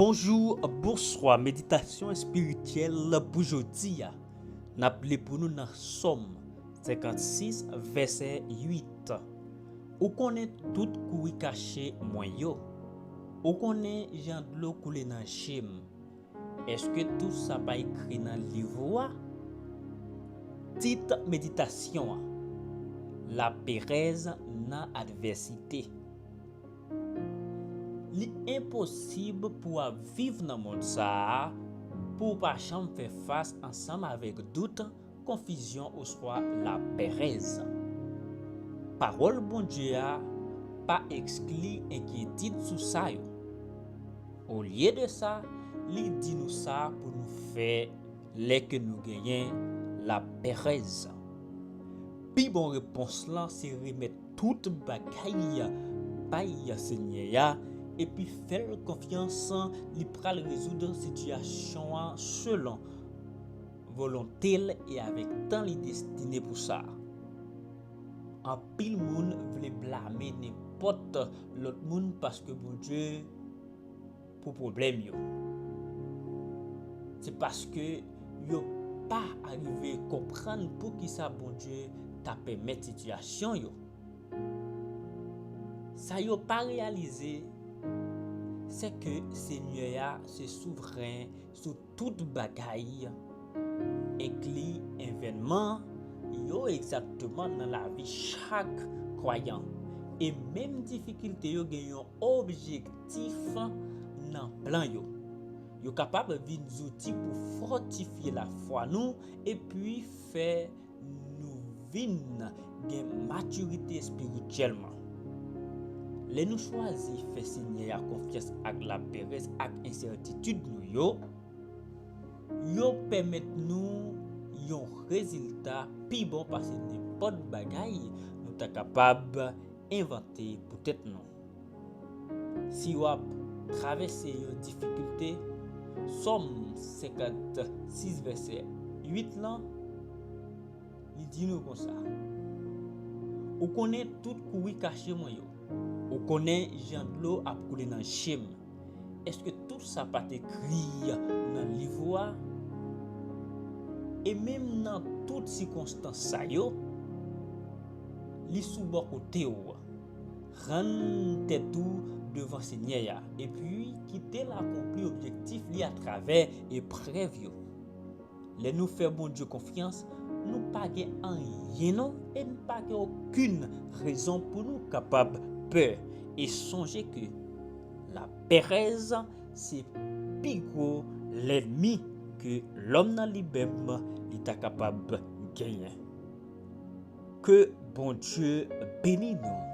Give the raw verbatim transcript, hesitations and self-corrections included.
Bonjou, bonswa, meditasyon espirityèl pou jodi a. N ap li pou nou nan Sòm senkannsis, vèsè uit. Ou konnen tout kouri kache mwen yo. Ou konnen jan dlo koule nan je m. Èske tout sa pa ekri nan liv ou a? Tit meditasyon an: Laperèz nan advèsite. Li enposib pou w ap viv nan mond sa a pou w pa janm fè fas ansanm avèk dout, konfizyon oswa laperèz. Pawòl Bondye a pa ekskli enkyetid sou sa yo. Olye de sa, li di nou sa pou nou fè lè ke nou genyen laperèz. Pi bon repons lan se remèt tout bagay bay Senyè a, epi fè l konfyans, li pral rezoud sitiyasyon an selon volonte l e avèk tan li destine pou sa. Anpil moun vle blame nenpòt lòt moun paske Bondye pou pwoblèm yo. Se paske yo pa arive konprann poukisa Bondye ta pèmèt sitiyasyon yo. Sa yo pa reyalize, se ke Senyè a se souvren sou tout bagay, enkli evènman yo egzakteman nan lavi chak kwayan. E menm difikilte yo gen yon objektif nan plan yo. Yo kapab vin zouti pou fòtifye lafwa nou epi fè nou vin gen matirite espirityèlman. Lè nou chwazi fè Senyè a konfyans ak laperèz ak ensètitid nou yo, yo pèmèt nou yon rezilta pi bon pase nenpòt bagay nou ta kapab envante pou tèt nou. Si w ap travèse yon difikilte, Sòm senkannsis, vèsè uit lan, li di nou konsa: Ou konnen tout kouri kache mwen yo. Ou konnen jan dlo ap koule nan je m. Èske tout sa pa t ekri nan liv ou a? E menm nan tout sikonstans sa yo, li sou bò kote w. Rann tèt ou devan Senyè a, epi kite l akonpli objektif li atravè eprèv yo. Lè nou fè Bondye konfyans, nou pa gen anyen non, e nou pa gen okenn rezon pou nou kapab pè. E sonje ke laperèz se pi gwo lènmi ke lòm nan li menm li ta kapab genyen. Ke Bondye beni nou.